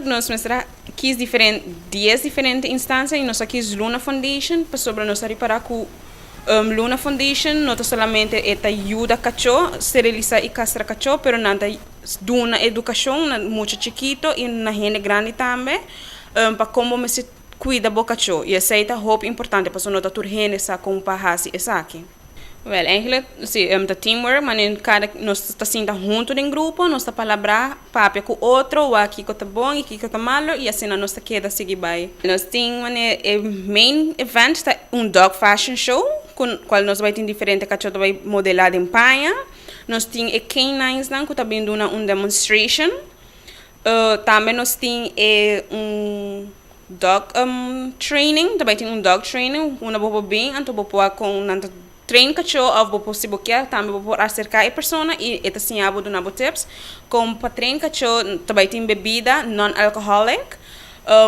Eigenlijk nos mester a kies diferente, 10 diferente instancia y nos a kies Luna Foundation pasobra nos a ripara cu Luna Foundation no ta solamente e ta yuda cacho steriliza y castra cacho, pero nan ta duna educacion na mucha chikito y na hende grandi tambe pa con bo mester cuida bo cacho, y esey ta hopi importante pasobra no ta tur hende sa con pa haci esaki. Wel, eigenlijk si, ta teamwork, manera cada nos ta sinta hunto den grupo, nos ta palabrá, papia cu otro, wak kico ta bon y kico ta malo y asina nos ta keda sigui bay. Nos tin manera e main event ta un dog fashion show cu cual nos bay tin diferente cacho ta bay modela den paña. Nos tin e canines nan cu ta bin duna un demonstration. Tambe nos tin e un Dog training, ta bai tin un dog training unda bo por bin anto bo por kon nan ta train kachó òf bo por si bo kier tambe bo por aserká e persona i e ta siña bo duna bo tips kon pa train kachó. Ta bai tin bebida non alcoholic,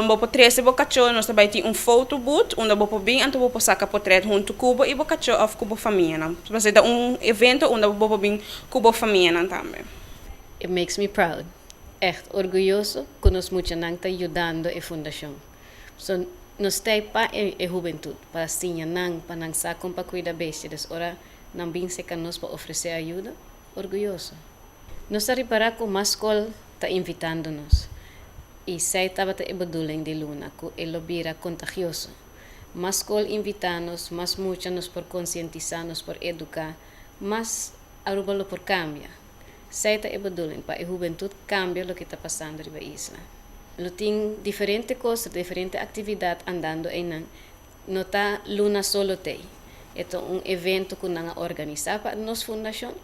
bo por trese bo kachó. Nos ta bai tin un photo booth unda bo por bin anto bo por saka potret huntu ku bo i bo kachó òf ku bo famianan. Pasobra ta un evento unda bo por bin ku bo famianan tambe. It makes me proud. Echt orguyoso ku nos muchanan ta yudando e fundashon. So nos ta ei pa e e hubentut, pa siña nan, pa nan sa kon pa kuida bestia. Des ora nan bin seka nos pa ofresé ayuda, orguyoso. Nos ta ripará ku mas skol ta invitando nos. I esei tabata e bedoeling di Luna, ku e lo bira kontagioso. Mas skol invitá nos, mas mucha nos por konsientisá, nos por eduká, mas Aruba lo por kambia. Esei ta e bedoeling, pa e hubentut kambia loke ta pasando riba isla. Lo tin diferente kos, diferente aktividat andando einan. No ta Luna so lo t'ei. E ta un evento ku nan a organisá pa nos fundashon,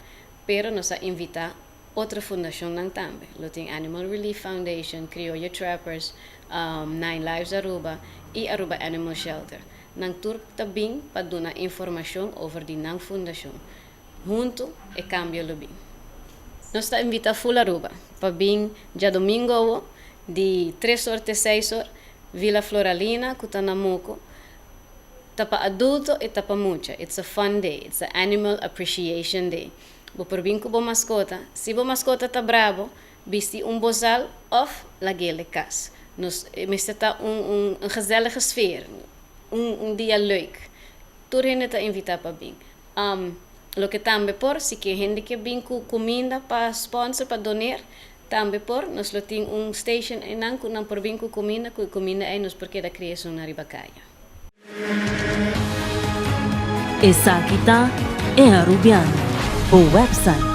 pero nos a invitá otro fundashonnan tambe. Lo tin Animal Relief Foundation, Criolla Trappers, Nine Lives Aruba i Aruba Animal Shelter. Nan tur ta bin pa duna informashon over di nan fundashon. Huntu e kambio lo bin. Nos ta invita ful Aruba pa bin djadomingo awo di tres or te seis or Villa Floralina ku ta na Moko. Ta pa adulto i ta pa mucha. It's a fun day. It's a animal appreciation day. Bo por bin ku bo maskota. Si bo maskota ta brabo, bisti un bozal òf lag'el e kas. Nos mester ta un un gezellige sfeer. Un un dia leuk. Tur hende ta invita pa bin. Loke tambe por, si ke hende ke bin ku kuminda pa sponsor, pa doner, tambe por. Nos lo tin un station einan ku nan por bin ku kuminda, ku e kuminda ei nos por keda kria esun nan riba kaya. Esaki ta E Arubiano, bo website.